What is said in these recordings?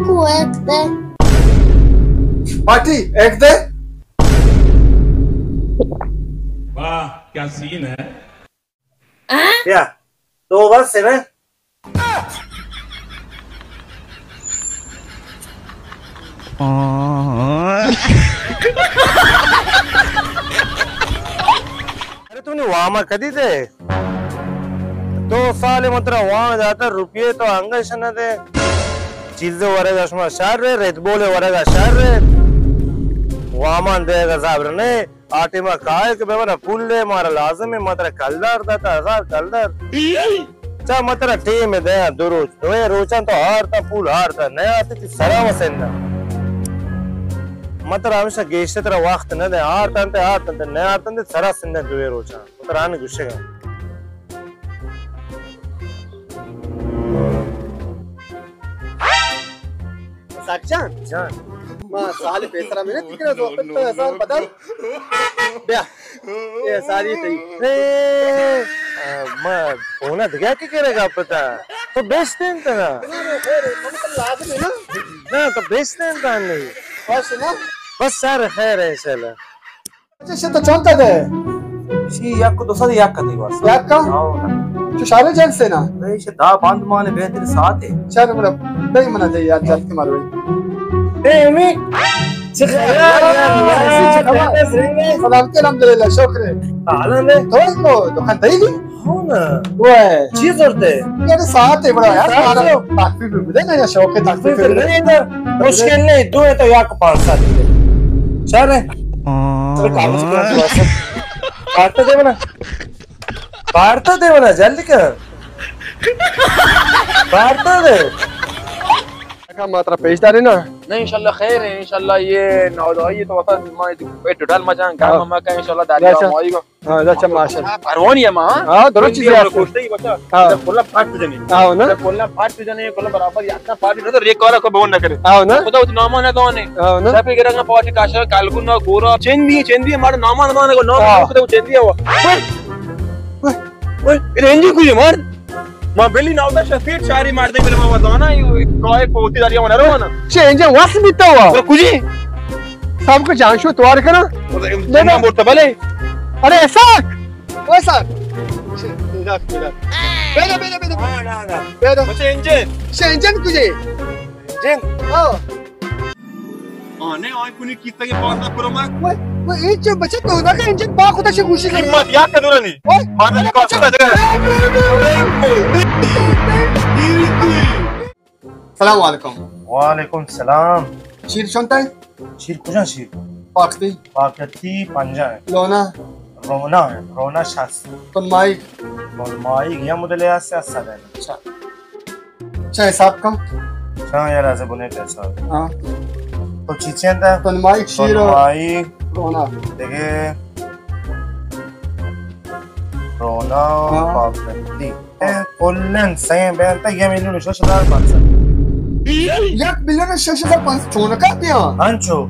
کو ایک دے۔ پارٹی ایک دے۔ واہ، کیا سین ہے۔ کیا؟ دو بس ہے نا؟ ارے تو نے وام کدی دے؟ دو سال من ترا وام داتا، روپیے تو انگش نہ دے۔ چیز ورگا شما شر رے، ریڈ بول ورگا شر رے۔ وامان دے گا صبر نے۔ آ ٹیما کائے کہ بے منا پول دے، مارا لازم ہے، ما ترا کلدار داتا، ہزار کلدار۔ چا ما ترا ٹیم دے، دو روچ، دوئے روچاں تو ہارتا، پول ہارتا، نہ آتے تی سرا و سندا۔ ما ترا ہمیشہ گیشتر ترا وقت نہ دے، ہارتا انتے، ہارتا انتے، نہ آرتا انتے، سرا سندا دوئے روچاں۔ ما ترا آنے گوشگا۔ اسحاق جان۔ جان۔ ما سال پیسرا میں نے تکرا دو پتا ہزار بدل۔ بیا۔ اے ساری تئی۔ اے، آ، ما فونا دگہ کی کرے گا پتا؟ تو بیچتے ہیں نا؟ ارے خیر ہے، ہم تو لازم ہے نا۔ نا، تو بیچتے ہیں نہیں۔ بس نا؟ بس سر خیر ہے انشاءاللہ۔ اچھا، شے تو چنت دے؟ شی یک دو سد یک دے بس۔ یک کا؟ ہاں۔ چو شارے جنگ سے نا؟ نہیں، شے دا بند مانے بہتر ساعت ہے۔ شارے منا، نہیں منا دے یار، جلد کے مارو۔ اے امی، چه خبر؟ سلامتی، الحمدلله، شکر. حالا نه؟ تو کو دکان ده‌ای؟ هو نه. وای. چی زرته؟ یار ساعت ہے بڑا یار، ساعت مارا ہے؟ تخفیف بده نه، یا شوق تخفیف تخفیف بده. نه، نه. مشکل نہیں، دو ہے تو یک پانچ ساعت. چار ہے؟ تو کام سے کون سی بات ہے؟ کارتا دے بنا. کارتا دے بنا، جلدی کر. کارتا دے. ما ترا پیش دارے نا؟ نہیں، انشاءاللہ خیر ہے، انشاءاللہ یہ نودائی تو وقت ما ٹوٹل مچان گام ہاں. ما کا انشاءاللہ داری اچھا. مائی گو. ہاں، اچھا، ماشاءاللہ. پروانی ہے ماں. ہاں، درست چیز ہے. کوشتے ہی بچا. ہاں. کلا پھاٹ جنے. ہاں نا. کلا پھاٹ جنے، کلا برابر یا اپنا پارٹی نہ تو ریک کارا کو بون نہ کرے. ہاں نا. خدا اتنا نام نہ دانے. ہاں نا. سب کے گرنگا پارٹی کاشا کالکو نہ گورا. چندی، چندی مار نام نہ دانے کو نام ہاں. خدا چندی ہوا. اوئے، اے انجن کجے مار؟ ما بلی ناودا شفیع شاری مردے بلے ما وزانا، اے کائے پوتی داریا ونا روانا. چه انجن واس بیتا وا؟ برو کجے؟ سب کو جان شو توار کرا. انجن برتا بلے. ارے اسحاق! او اسحاق! بیدا، بیدا، بیدا. ہاں، نہ، نہ. بیدا. بچے انجن. چه انجن کجے؟ انجن؟ ہاں. آ، نه، آی کنی کیسه که پانزده پرو مکس. وای، وای، این چه بچه تو نکه انجن با خودش گوشی کنی. قیمت یک دورانی. وای. ما نه کار بچه. سلام علیکم. وعلیکم سلام. شیر چنتا؟ شیر کجا شیر؟ پاکتی. پاکتی پنجا ہے. لونا؟ رونا ہے. رونا شست. تن مائی؟ تن مائی یا مدل ہے، سے اصل ہے. اچھا. چه حساب کن؟ چه یار، از بنه پیسا. ہاں. تو چی چی انت؟ تن مائی شیر. تن مائی. رونا. دیگه رونا. ہاں. پاپتی. اے کلن سیم بینتا یک میلیون شش ہزار پانصد. یک میلیون شش ہزار پانصد چونکا بیا؟ انچو.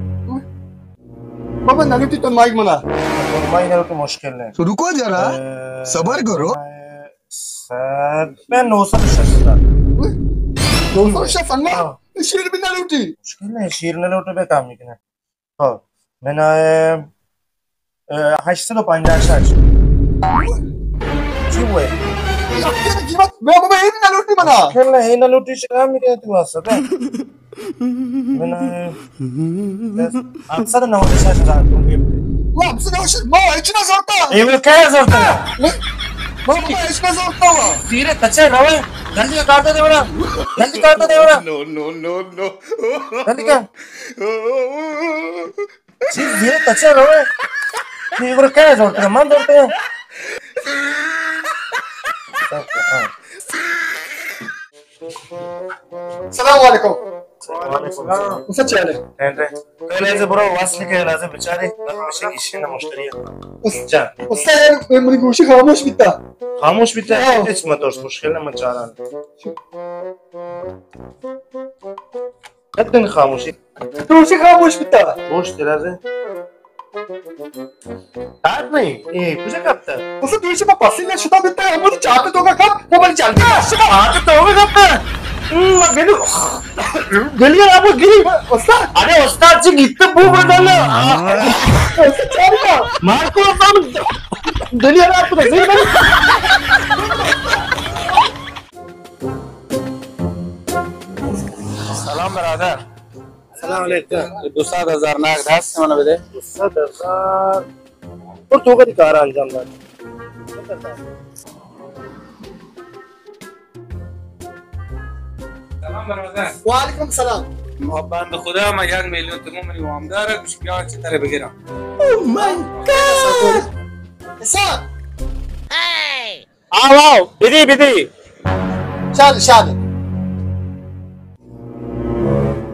بابا نلوٹی تن مائی منا. تن مائی نلوٹی مشکل نہیں. تو رکو ذرا، اے، صبر کرو. سر، میں نو سد شش ہزار. نو سد شش اللہ؟ ہاں. شیر بھی نہ لوٹی. مشکل نہیں، شیر نہ لوٹے بے کام نہیں کرنا. ہاں، میں نہ، اے، ہشت سد و پنجاہ شش. چی ہوئے؟ میں، میں، میں، یہ بھی نہ لوٹی منا. مشکل نہیں، نہ لوٹی شرم نہیں کرنا تو واسطہ. من، بس، ہفت سد و نود و شش ہزار روپے. وہ ہفت سد و نود و شش، ما ہچ نہ زورتا. اے وہ کیا زورتا؟ ما، ما ہچ نہ زورتا ہوا. سیرے تچے روے، جلدی کارتا دے بڑا. جلدی کارتا دے بڑا. نو، نو، نو، نو. جلدی کر. چیز دیر تچے روے. یہ برو کیا زورتا؟ من زورتا. سلام علیکم. وعلیکم السلام. اسا چی حال ہے؟ ٹھیک ہے. پہلے سے برو واسطے کے لازم بیچارے، ہمیشہ ایشی نہ مشتری ہے. اس-، جان. اسا یار، اے منی گوشی خاموش بیتا. خاموش بیتا؟ ہاں. ہچ مت، مشکل نہ من چاران. کتن خاموشی. گوشی خاموش بیتا. گوش تیرا سے. تاک نہیں، اے کجا کپتا؟ اسا دوشی پا پسیل شتا بیتا، ہمود چاہتے تو کا کپ، وہ بل جلدی. چاہتے تو کا کپتا؟ ہم، بلو. دنیا را بو گری، استاد۔ ارے استاد چی گیت بو بدل۔ استاد چاری کا؟ مار کو استاد دنیا را بو زیر۔ سلام برادر۔ سلام علیکم۔ دو صد ہزار نقد هست، منو بده۔ دو صد ہزار۔ تو تو کدی کار انجام داد؟ سلام برادر۔ وعلیکم سلام۔ بند خدا، ما یک میلیون تومن منی وامدار، گوش بیا چه تره بگیرم۔ او مای گاڈ۔ حساب۔ آو، آو، بدی، بدی۔ شاد، شاد۔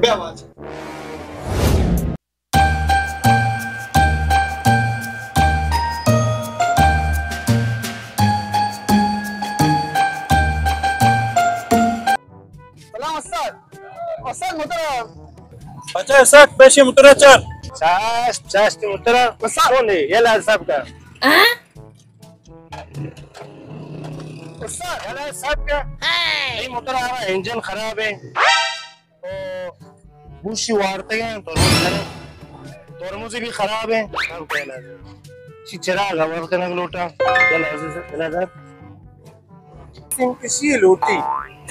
بیا واجہ۔ سلام استاد۔ استاد محترم۔ اچھا استاد، پیشی محترم چل۔ چاشت، چاشت محترم۔ استاد۔ کون ہے؟ یہ لال صاحب کا۔ استاد، یلا سب کا۔ اے موٹر آرا انجن خراب ہے۔ او بوشی وارتے ہیں، ترمز خراب۔ ترمز بھی خراب ہے۔ سب کا علاج ہے۔ سی چراغ اور کنگ لوٹا۔ یلا، یلا، یلا۔ سنکشی لوٹی۔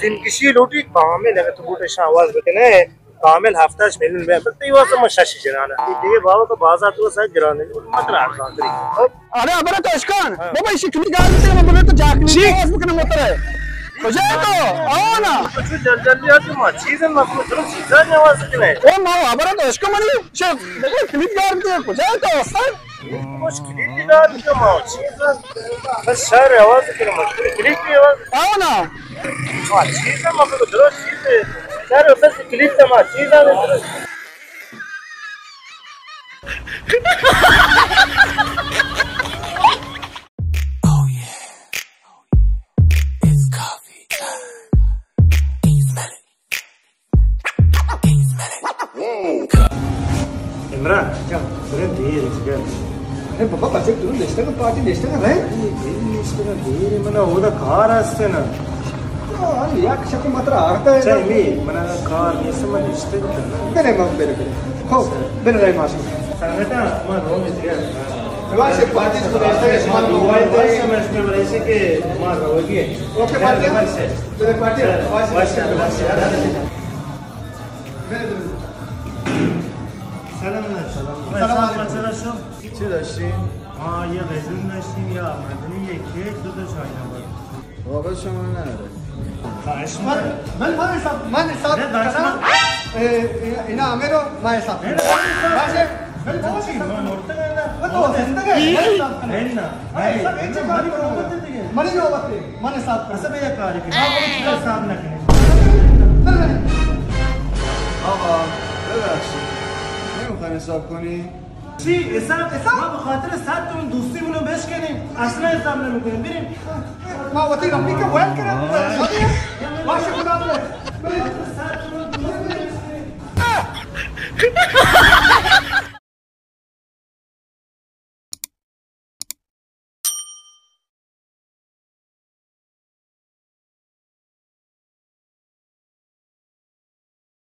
سنکشی لوٹی، کامل اگر تو بوٹے شان آواز بکنے۔ کامل ہفتش میلیون بیا، بس تئی واسطہ من شش جنانا۔ اے دیگہ بابا تو بازار تو سا گران ہے، مت را ارزان تری۔ ارے ابرا تو اشکان، ہاں۔ بابا اسی کلی گار تے، من بولے تو جاک نہیں، چی؟ آواز بکنے موتر ہے۔ کجا ہے تو؟ آؤ نا۔ تو جل جلدی آتی، ما چیز ہے، ما کو چلو چیزا نہیں آواز بکنے۔ او ما ابرا تو اشکان منی، شے بابا کلی گار تے، کجا ہے تو استاد؟ مشکلی دیدار که ما چیز بس شهر عوض کنه، مشکلی کلیک عوض. آو نا. ما چیز ما به درست چیز شهر وسط کلیک ما چیز درست. Oh yeah. It's coffee time. Easy. Imran, برے دیر جگر. ارے بابا، بچک تو نشتگ پارٹی نشتگ رہے. دیر نشتگ، دیر منا اودا کار است نا. ہاں، یک شک متر آتا ہے. چاہے می منا کار نیست، من نشتگ. بلے ما بلے بلے. ہو، بلے رہے ماشی. سنگتا، ما رو جگر. واش پارٹی تو نشتگ، شما رو. واش میں اس میں بلے سے کہ ما رو گئے. Okay, party. بلے پارٹی. Wash, wash, wash. سلام علیکم. سلام علیکم. چی داشتین؟ ما یه رزین داشتیم، یه آمدنی، یه کیک، دو تا چای نبات. واقعا شما نره. خواهش من، می‌کنم. من، من حساب، من حساب نه، داشت کنم. من. اه، اینا، اینا همه رو من حساب کنم. نه، نه، باشه. ولی بابا چی؟ من مرتبه نه. من تو زندگی، من حساب کنم. نه، نه. آه، حساب این چه کاری کنم؟ منی نوبت. من حساب کنم. اصلاً یک کاری کنی. آقا، ببخشید. نمی‌خواین حساب کنی؟ چی؟ حساب؟ حساب؟ ما به خاطر صد تومن دوستیمون رو بشکنیم. اصلاً حساب نمی‌کنیم. بریم. ما وتی رفیق ویل کنم. باشه، خدا حافظ. بریم.